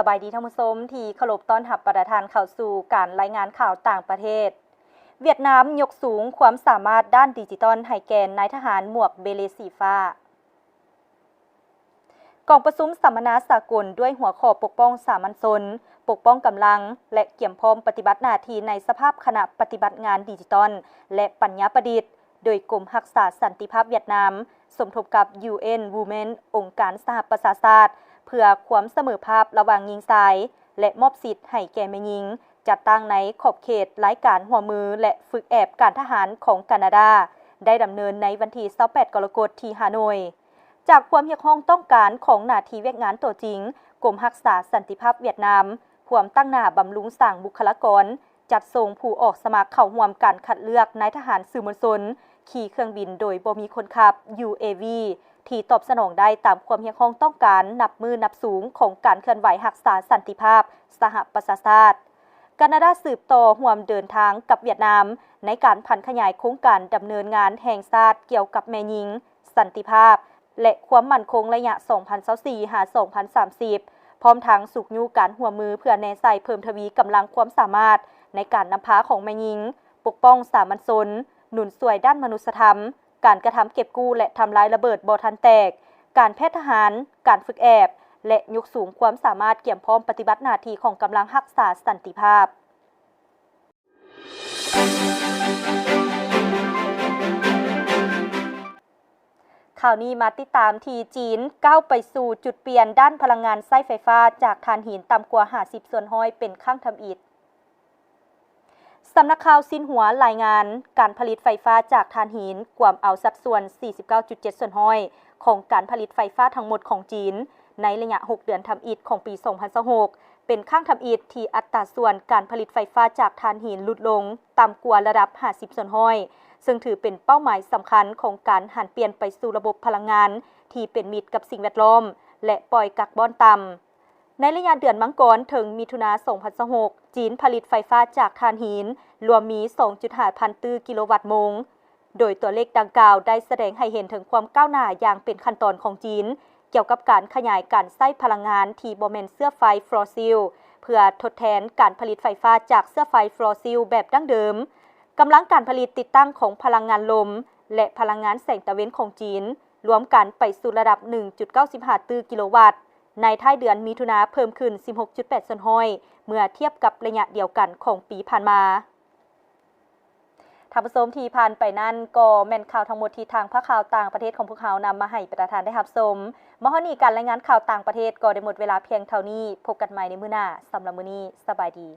ສະບາຍດີທ່ານຜູ້ຊົມທີ່ເຄົາລົບ, ຕ້ອນຮັບບັນດາທ່ານເຂົ້າສູ່ການລາຍງານຂ່າວຕ່າງປະເທດ. ຫວຽດນາມຍົກສູງຄວາມສາມາດດ້ານດິຈິຕອນໃຫ້ແກ່ນາຍທະຫານໝວກເບເລສີຟ້າ. ກອງປະຊຸມສຳມະນາສາກົນດ້ວຍຫົວຂໍ້ປົກປ້ອງສາມັນຊົນ, ປົກປ້ອງກຳລັງ ແລະ ກຽມພ້ອມປະຕິບັດໜ້າທີ່ໃນສະພາບຄະນະປະຕິບັດງານດິຈິຕອນ ແລະ ປັນຍາປະດິດ ໂດຍກົມຮັກສາສັນຕິພາບຫວຽດນາມ ສົມທົບກັບ ຢູເອັນ Women ອົງການສະຫະປະຊາຊາດ ເພື່ອຄວາມສະເໝີພາບລະຫວ່າງຍິງຊາຍ ແລະ ມອບສິດໃຫ້ແກ່ແມ່ຍິງ ຈັດຕັ້ງໃນຂອບເຂດລາຍການຮ່ວມມື ແລະ ຝຶກແອບການທະຫານຂອງການາດາ ໄດ້ດຳເນີນໃນວັນທີຊາວແປດ ກໍລະກົດ ທີ່ຮ່າໂນ້ຍ. ຈາກຄວາມຮຽກຮ້ອງຕ້ອງການຂອງໜ້າທີ່ວຽກງານຕົວຈິງ, ກົມຮັກສາສັນຕິພາບຫວຽດນາມ ພວມຕັ້ງໜ້າບຳລຸງສ້າງບຸກຄະລາກອນ, ຈັດສົ່ງຜູ້ອອກສະໝັກເຂົ້າຮ່ວມການຄັດເລືອກນາຍທະຫານສື່ມວນຊົນ, ຂີ່ເຄື່ອງບິນໂດຍບໍ່ມີຄົນຂັບ ຢູເອວີ ທີ່ຕອບສະໜອງໄດ້ຕາມຄວາມຮຽກຮ້ອງຕ້ອງການນັບມື້ນັບສູງຂອງການເຄື່ອນໄຫວຮັກສາສັນຕິພາບສະຫະປະຊາຊາດ. ການາດາສືບຕໍ່ຮ່ວມເດີນທາງກັບຫວຽດນາມ ໃນການຜັນຂະຫຍາຍໂຄງການດຳເນີນງານແຫ່ງຊາດກ່ຽວກັບແມ່ຍິງ, ສັນຕິພາບ ແລະ ຄວາມໝັ້ນຄົງໄລຍະສອງພັນຊາວສີ່ ຫາ ສອງພັນສາມສິບ ພ້ອມທັງຊຸກຍູ້ການຮ່ວມມືເພື່ອແນໃສ່ເພີ່ມທະວີກຳລັງຄວາມສາມາດໃນການນຳພາຂອງແມ່ຍິງ, ປົກປ້ອງສາມັນຊົນ, ໜູນຊ່ວຍດ້ານມະນຸດສະທຳ, ການກະທຳເກັບກູ້ ແລະ ທຳລາຍລະເບີດບໍ່ທັນແຕກ, ການແພດທະຫານ, ການຝຶກແອບ ແລະ ຍົກສູງຄວາມສາມາດກຽມພ້ອມປະຕິບັດໜ້າທີ່ຂອງກຳລັງຮັກສາສັນຕິພາບ. ຂ່າວນີ້ມາຕິດຕາມທີ່ຈີນກ້າວໄປສູ່ຈຸດປ່ຽນດ້ານພະລັງງານໃຊ້ໄຟຟ້າຈາກຖ່ານຫີນຕ່ຳກວ່າຫ້າສິບສ່ວນຮ້ອຍເປັນຄັ້ງທຳອິດ. ສຳນັກຂ່າວຊິນຫົວລາຍງານ, ການຜະລິດໄຟຟ້າຈາກຖ່ານຫີນກວມເອົາສັດສ່ວນສີ່ສິບເກົ້າຈຸດເຈັດສ່ວນຮ້ອຍຂອງການຜະລິດໄຟຟ້າທັງໝົດຂອງຈີນ ໃນໄລຍະຫົກເດືອນທຳອິດຂອງປີສອງພັນຊາວຫົກ ເປັນຄັ້ງທຳອິດທີ່ອັດຕາສ່ວນການຜະລິດໄຟຟ້າຈາກຖ່ານຫີນຫຼຸດລົງຕ່ຳກວ່າລະດັບຫ້າສິບສ່ວນຮ້ອຍ ເຊິ່ງຖືເປັນເປົ້າໝາຍສຳຄັນຂອງການຫັນປ່ຽນໄປສູ່ລະບົບພະລັງງານທີ່ເປັນມິດກັບສິ່ງແວດລ້ອມ ແລະ ປ່ອຍກາກບອນຕ່ຳ. ໃນໄລຍະເດືອນມັງກອນເຖິງມິຖຸນາສອງພັນຊາວຫົກ ຈີນຜະລິດໄຟຟ້າຈາກຖ່ານຫີນລວມມີສອງຈຸດຫ້າພັນຕື້ກິໂລວັດໂມງ, ໂດຍຕົວເລກດັ່ງກ່າວໄດ້ສະແດງໃຫ້ເຫັນເຖິງຄວາມກ້າວໜ້າຢ່າງເປັນຂັ້ນຕອນຂອງຈີນ ກ່ຽວກັບການຂະຫຍາຍການໃຊ້ພະລັງງານທີ່ບໍ່ແມ່ນເຊື້ອໄຟຟອສຊິລ ເພື່ອທົດແທນການຜະລິດໄຟຟ້າຈາກເຊື້ອໄຟຟອສຊິລແບບດັ້ງເດີມ. ກຳລັງການຜະລິດຕິດຕັ້ງຂອງພະລັງງານລົມ ແລະ ພະລັງງານແສງຕາເວັນຂອງຈີນ ລວມກັນໄປສູ່ລະດັບໜຶ່ງຈຸດເກົ້າສິບຫ້າຕື້ກິໂລວັດ ໃນທ້າຍເດືອນມິຖຸນາເພີ່ມຂຶ້ນສິບຫົກຈຸດແປດສ່ວນຮ້ອຍ ເມື່ອທຽບກັບໄລຍະດຽວກັນຂອງປີຜ່ານມາ. ທ່ານຜູ້ຊົມທີ່ຜ່ານໄປນັ້ນ ກໍແມ່ນຂ່າວທັງໝົດທີ່ທາງພາກຂ່າວຕ່າງປະເທດຂອງພວກເຮົານຳມາໃຫ້ບັນດາທ່ານໄດ້ຮັບຊົມ. ມາຮອດນີ້ການລາຍງານຂ່າວຕ່າງປະເທດກໍໄດ້ໝົດເວລາພຽງເທົ່ານີ້. ພົບກັນໃໝ່ໃນມື້ໜ້າ. ສຳລັບມື້ນີ້ ສະບາຍດີ.